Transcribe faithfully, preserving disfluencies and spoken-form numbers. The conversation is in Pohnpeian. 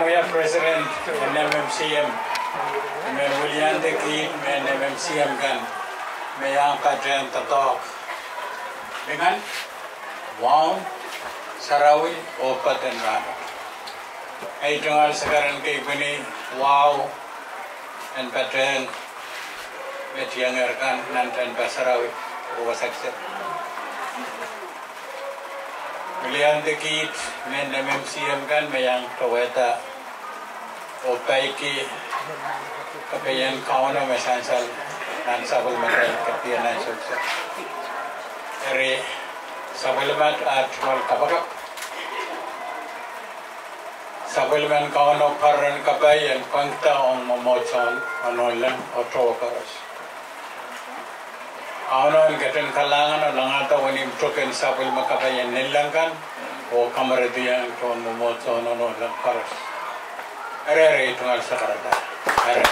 Wia president en M M C M, me weliandi kiht mehn M M C M kan, me iang patehng doadoahk lingan, wahu, sarawi oh poaden rahn. Ei tungoal sakaradahn kei pwini wahu en patehng me tiengehr kan nan tehnpas sarawi oh wasa kiset. Weliandi kiht mehn M M C M kan me iang towehda oh peiki kapai en Kauno me sansal nan sapwellimatail kepdi nan sohte. Eri sapwellimat at tungoal kapakap. Sapwellimen Kauno peren kapai en pwangda ong mwomwohdiso, onohleng oh towe koaros. Kauno en ketin kalahngan oh langada wenihmw pwuken sapwellime kapai en nanleng kan oh kamaradieng tohn mwomwohdiso, onohleng koaros. Eri, eri tungoal sakaradahn. Eri.